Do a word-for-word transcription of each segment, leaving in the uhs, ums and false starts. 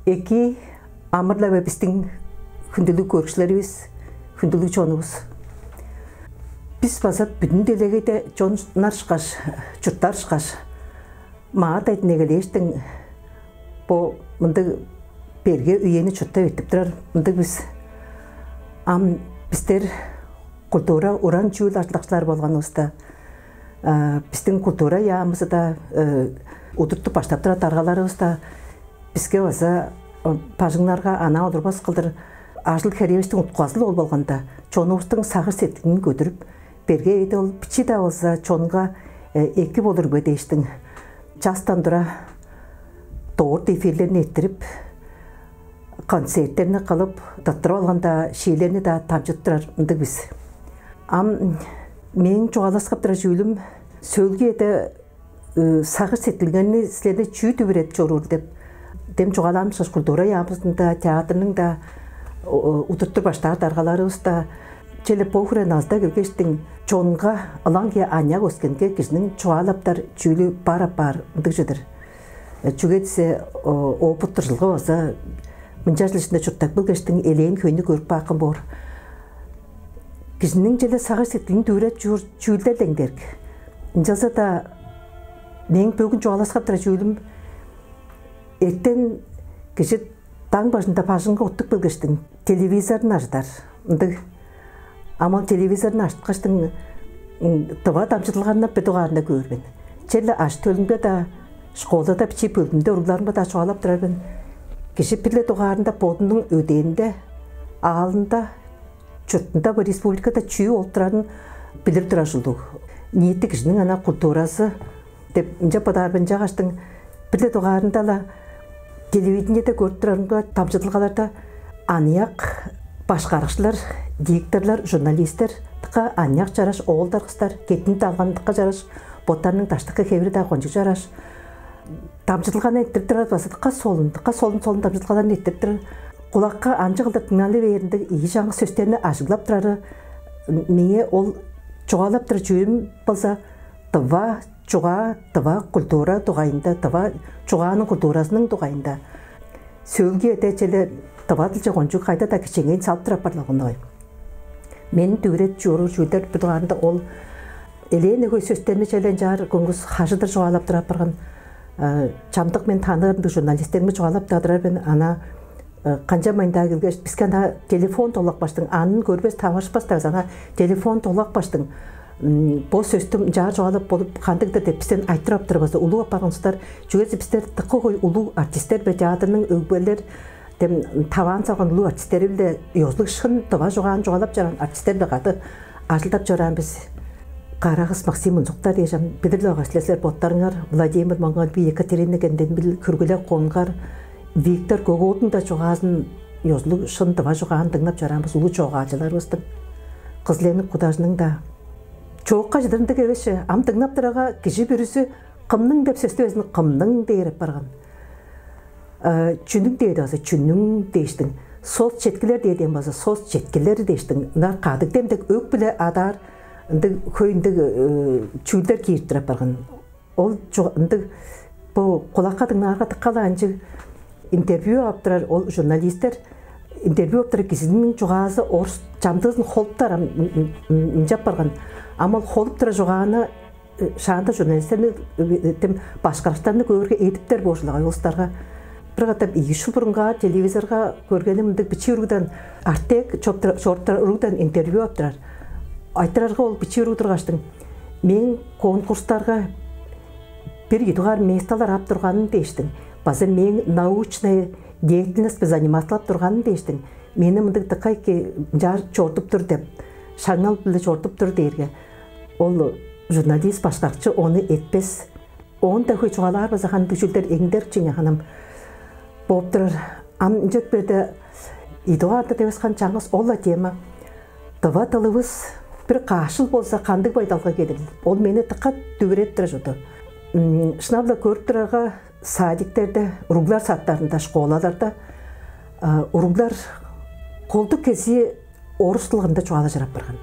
Эки амырлап бистиң хүндүлүг көрүкчүлеривис, хүндүлүг чонувус. Бис база бүдүн делегейде чоннар ышкаш, чурттар ышкаш, маа дайдын эгелээштиң бо мындыг берге үени чурттап эртип турар мындыг бис. Ам бистер культура уран чүүл ажылдакчылар болганывыста, бистиң культура яамызы-даа, удуртуп баштап турар даргаларывыс-даа биске база, бажыңнарга анаа олурбас кылдыр ажыл-херээвистиң утказы-ла ол болганда, чонувустуң сагыш-сеткилин көдүрүп, берге эди ол бичии-даа болза чонга эки болур бе дээштиң частан тура дорт эфирлерин эрттирип, концерттерни кылып, тырттырып алган-даа, шиилерни-даа дамчыдып турар ындыг бис. Ам мээң чугаалаксап турар чүүлүм сөөлгү эде сагыш сеткилиңерни силерде чүү дүвүреп чоруур деп, дем чугаалаан ышкаш культура яамызында, театрның-даа, удуртур баштаар даргаларывыс-даа черле бо хүрен азда келгештиң чонга ылаңгыя аныяк өскенге кижиниң чугаалаптар чүүлү бар апаар ындыг чыдыр. Чүге дизе опыт туржулга база мынча жыл ишинде чурттап келгештиң элээн хөйнү көрүп бааккын боор. Кижиниң черле сагыш сеткилин дүвүреп чуур чүүлдер дең дерг. Ынчалза-даа мээң бөгүн чугаалаксап турар чүүлүм эртен кижи даң бажында бажыңга уттуп келгештиң телевизорун ажыдар. Ындыг. Ам ол телевизорун ажыткаштың тыва дамчыдылганы бир дугаарында көөр мен. Черле аш төлүмге-даа, школада бичии бөлүмде уругларымга-даа чугаалап турар мен. Кижи бир-ле дугаарында бодунуң өдээнде, аалында, чуртунда, бо республикада чүү болуп турарын билир турар ужурлуг. Ниити кижиниң ана культуразы деп ынча бодаар мен. Ынчангаштың бир-ле дугаарында-ла телевидениеде көрүп турарымга, дамчыдылгаларда аныяк башкарыкчылар, дикторлар, журналистер дыка аныяк чараш оолдар, кыстар, кеттинип алган дыка чараш боттарының даштыкы хевири-даа кончуг чараш дамчыдылганы эрттирип турар, база дыка солун, дыка солун, солун дамчыдылгаларны эрттирип турар. Кулакка анчы кылдыр дыңналы бээриндиг ийи чаңгыс сөстерни ажыглап турары, меңээ ол чугаалап турар чүүм болза, тыва чугаа, тыва культура дугайында, тыва чугааның культуразының дугайында. Сөөлгү эде черле тыва дылче кончуг кайда-даа кичээнгейин салып турар апарлаган ой. Мен дүвүреп чоруур чүүлдер бир дугаарында ол элээн өгөй сөстерни черле ынчаар көңгүс хажыдыр чугаалап турар апарган. Чамдык мен таныыр ындыг журналистеримге чугаалап-даа турар мен. Ана канчамайын-даа келгеш, биске ана телефон толуп кааштың, анын көрбес, таварышпас-даа бис, ана телефон толуп кааштың, бо сөстү ынчаар чугаалап болуп кандыг-дыр деп бистен айтырып ап турар база улуг апарган улустар. Чүге дизе бистер дыка хөй улуг артисттер бе, театрның өгбелер, дем таваан салган улуг артисттери-биле ёзулуг шын тыва чугааны чугаалап чораан артисттер-биле кады ажылдап чораан бис. Карагыс Максим Мунзуктар дээш ам билир-ле болгай силер, силер боттарыңар, Владимир Монган, Екатерина Кенденбил, Күргүлек Конгар, Виктор Көк-оодуң-даа чугаазын, ёзулуг шын тыва чугааны дыңнап чораан бис улуг чогаалчыларывыстың. Кызыл-Эник Кудажының-даа. Чоокка чыдыр ындыг эвес че, ам дыңнап турарга, кижи бүрүзү кымның деп сөстү безин кымның дээр апарган. Чүнүң дээди база чүнүң дээштиң, соц четкилер дээден база соц четкилер дээштиң, ынаар кадыг демдек өг-биле адаар ындыг хөй ындыг чүүлдер киирип турар апарган. Ол ындыг бо кулакка дыңнаарга дыка-ла анчыг интервью ап турар ол журналисттер, интервью ап турар кижиниң чугаазы орус чамдыызын холуптар ам ынчап барган. Ам ол холуп турар чугааны шаанда журналистерни, тем башкарыштарны көөрге эдиптер боожулага улустарга. Бир катап ийи шул бурунгаар телевизорга көргеним мындыг бичии уругдан, Артек чоруптар уругдан интервью ап турар. Айтырарга ол бичии уруг тургаштың, мээң конкурстарга бир ийи дугаар месталар ап турганым дээштиң, база мээң научная деятельность заниматлап турганым дээштиң, мени мындыг дыка эки ынчаар чорудуп тур деп, шаңнал-биле чорудуп тур дээрге, ол журналист башкарыкчы ону этпес. Оон-даа хөй чугаалаар база хандыг чүүлдер эңдерик чиңе ханам бооп турар. Ам ынчап берде идугаарда девес хан чаңгыс ол-ла тема. Дыва дылывыс бир каашыл болза, кандыг байдалга келир? Ол мени дыка дүвүреп турар чорду. Шынап-ла көрүп турарга, садиктерде, уруглар садтарында, школаларда уруглар колдук кезии орус дылында чугаалажыр апарган.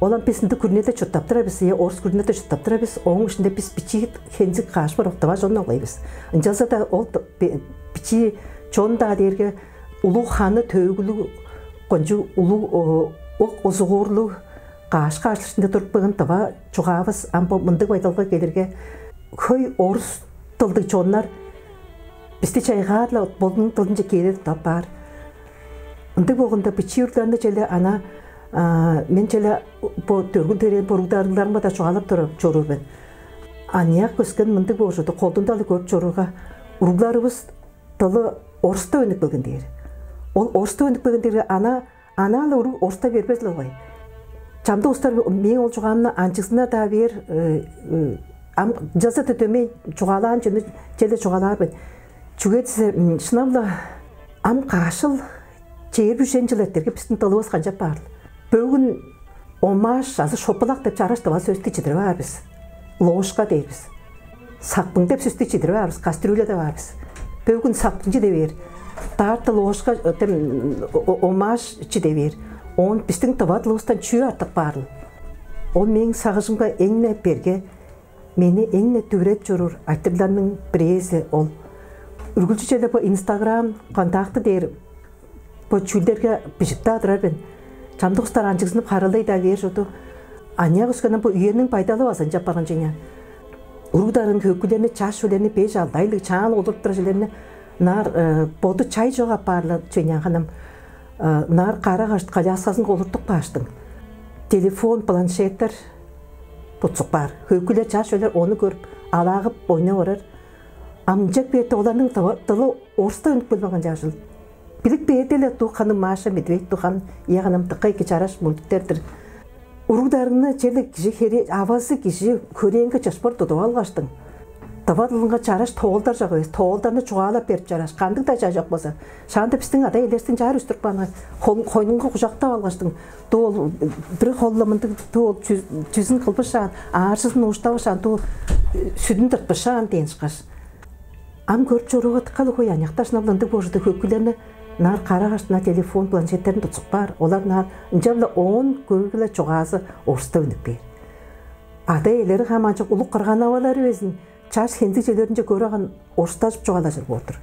Ол ам бис ындыг күрүнеде чурттап турар бис, ийе, орус күрүнеде чурттап турар бис. Ооң ишинде бис бичии хензиг каш бар октаваш онну оглай бис. Ынчалза-даа ол Чи чон-даа дээрге улуг ханы төөгүлүг, кончуг улуг ок узугуурлуг каш-каш ышында туруп калган тыва чугаавыс ам бо мындыг байдалга келирге, хөй орус дылдыг чоннар бисти чайгаар-ла бодунуң дылынче киирер тудуп каар. Ындыг болганда бичии уругларны черле ана мен черле бо дөргүл төрээн боругдарыгларымга-даа чугаалап чоруур мен. Аныяк өскен мындыг боор чорду, колдуунда-ла көрүп чоруурга, уругларывыс дылы орустап үнүп келген дээр. Ол орустап үнүп келген дээрге ана анаан-ла уруг орустап бербес-ле болгай. Чамдык улустар мээң ол чугаамны анчызына-даа бээр, ам ынчалза-даа дөмей чугаалаан чүвени черле чугаалаар мен. Чүге дизе шынап-ла ам каш чыл, чээрби үжен чыл эртерге бистиң дылывыс канчап баарыл? Бөгүн омаш азы шопулак деп чараш тыва сөстү чидирип аар бис. Ложка дээр бис. Сакпың деп сөстү чидирип аар бис, кастрюля деп аар бис. Бөгүн сакпың чиде бээр. Даарта ложка, тем омаш чиде бээр. Оон бистиң тыва дылывыстан чүү артып баарыл? Ол мээң сагыжымга эң-не берге, мени эң-не дүвүреп чоруур айтырыгларның бирээзи ол. Үргүлчү черле бо Инстаграм, Контакты дээр бо чүүлдерге бижип-даа турар мен. Чамдык улустар анчыгзынып харыылай-даа бээр чорду. Аныяк өскенин бо үениң байдалы база ынчап барган чүве-не. Уруг-дарыын, хөкүлерни, чаш чүвелерни, беш-алды айлыг чаан олуруп турар чүвелерни ынаар боду чай чок апаар-ла чүве-не, ханам, ынаар кара-каш колясказынга олуртуп кааштың. Телефон, планшеттер тутсуп каар. Хөкүлер, чаш чүвелер ону көрүп, алаагып ойнап орар. Ам ынчап кээрде оларның дылы орустап үнүп келбейн канчаажыл. Билип кээрде-ле, дух ханым Маша Медведь, дух ханым, ийе ханым, дыка эки чараш мультиктер-дир. Уруг-дарыны черле кижи хере-, авазы кижи хөрээнге чыпшыр тудуп алгаштың, тыва дылынга чараш тоолдар чок эвес, тоолдарны чугаалап берип чараш, кандыг-даа чай чок болза. Шаанда бистиң ада-иелеривистиң чаар үстүрүп кааны, хойнунга кужактап алгаштың, дуу ол бир холла мындыг, дуу ол чүзүн кылбышаан, ааржызын ууштавышаан, дуу сүдүн тыртпышаан дээн ышкаш. Ам көрүп чорууга, дыка-ла хөй аныяктар шынап-ла ындыг боор чорду, хөкүлерни ынаар кара-каштың телефон, планшеттерин тутсуп каар. Олар ынаар ынчап-ла оон көөрге-ле чугаазы орустап үнүп кээр. Ада-иелери хамаанчок улуг кырган-авалары безин чаш хензиг чүвелеринче көрүп алган, орустажып чугаалажыр боор-дур.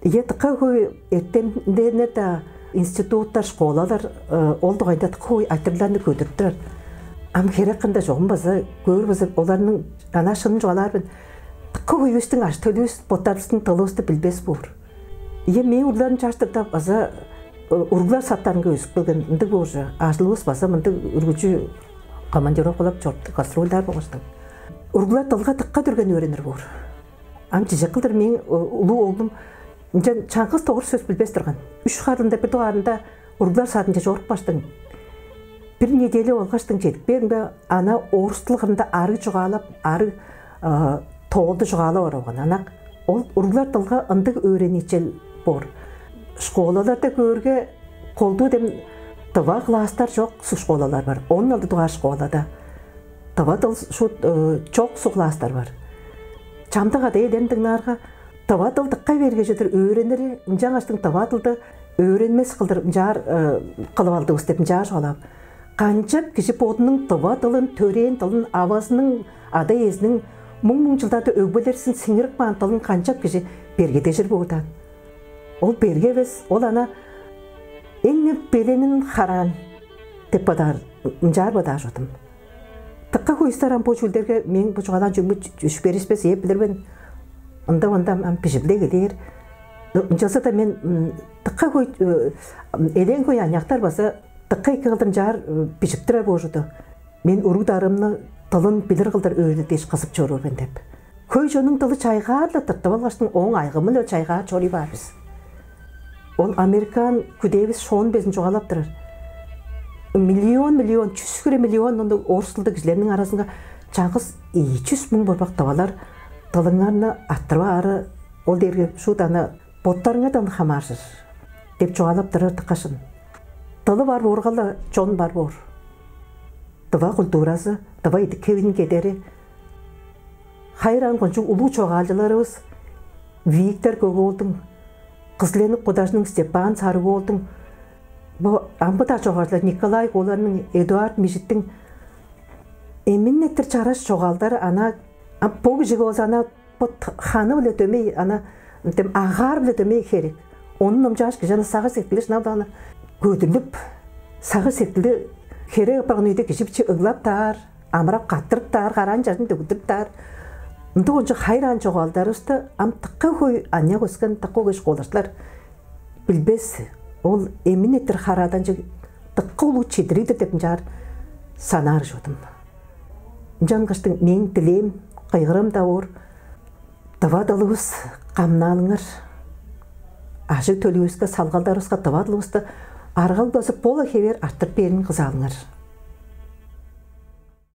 Ийе, дыка хөй эртемденнер-даа, институттар, школалар ол дугайында дыка хөй айтырыгларны көдүрүп турар. Ам херек кырында чогум база көөр болза, оларның, ана шынын чугаалаар мен, дыка хөйүвүстүң ажы-төлүвүс боттарывыстың дылывысты билбес боор. Ийе, мээң уругларым чаштырда база уруглар садтарынга өзүп келген ындыг боор чүве. Ажылывыс база мындыг үргүлчү командировкалап чорду, гастрольдаар болгаштың. Уруглар дылга дыка дүрген өөренир боор. Ам чижек кылдыр мээң улуг оглум ынчан чаңгыс догур сөс билбес турган. Үш харлыында, бир дугаарында уруглар садынче чоруп кааштың, бир неделя болгаштың чедип кээримге, ана орус дыл кырында арыг чугаалап, арыг тоолду чугаалап оралган. Ана ол уруглар дылга ындыг өөреничел боор. Школаларда көөрге, колдуу дем тыва класстар чок школалар бар. Оон алды дугаар школада тыва дыл шуут чок суглаастар бар. Чамдык ада-иелерин дыңнаарга, тыва дыл дыка берге чедир өөренири, ынчангаштың тыва дылды өөренмес кылдыр ынчаар кылып алдывыс деп ынчаар чугаалаан. Канчап кижи бодунуң тыва дылын, төрээн дылын, авазының, ада-иезиниң муң-муң чылдарда өгбелеривистиң сиңирип каан дылын канчап кижи бергедежир боор даан? Ол берге эвес, ол ана эң-не беленин хараан деп бодаар, ынчаар бодаар чордум. Дыка хөй улустар ам бо чүүлдерге, мээң бо чугаалаан чүүлүмге чү-, чү-, чүве беришпес, ээ, билир мен. Ында-мында ам бижиглей кээр. Ынчалза-даа мен дыка хөй, элээн хөй аныяктар база дыка эки кылдыр ынчаар бижип турар боор чорду. Мен уруг-дарыымны дылын билир кылдыр өөредир дээш кызып чоруур мен деп. Хөй чоннуң дылы чайгаар-ла тыртып алгаштың, ооң айгымы-биле чайгаар чоруй баар бис. Ол американ күдээвис Шон безин чугаалап турар. Миллион, миллион, чүс хире миллион ындыг орус дылдыг кижилерниң аразынга чаңгыс ийи чүс муң борбак тывалар дылыңарны арттырып аары, ол дээрге шуут ана боттарыңардан хамааржыр деп чугаалап турар дыка шын. Дылы бар боорга-ла, чон бар боор. Тыва культуразы, тыва идик-хевиниң кедери, хайыраан кончуг улуг чогаалчыларывыс Виктор Көк-оолдуң, Кызыл-Эник Кудажының, Степан Сарыг-оолдуң, бо амгы-даа чогаалчылар Николай Кууларның, Эдуард Мижиттиң эмин эрттир чараш чогаалдары. Ана, а бо кижиге болза ана бо т-, ханы-биле дөмей ана Дем агаар-биле дөмей херек. Ону номчааш, кижи аны сагыш сеткили шынап-даа көдүрлүп, сагыш сеткили херек апарган үеде кижи биче ыглап-даар, амырап каттырып-даар, караан чажын төгүлдүрүп-даар. Ындыг ончук хайыраан чогаалдарывысты ам дыка хөй аныяк өскен, дыка хөй школачылар билбес. Ол эмин эрттир харааданчыг дыка улуг чидириг-дир деп ынчаар санаар ужудум. Ынчангаштың мээң дилээм, кыйгырым-даа боор: дыва дылывыс камнаалыңар, ажыг-төлүвүске, салгалдарывыска дыва дылывысты аргалыг база бо-ла хевээр арттырып бээрин кызаалыңар.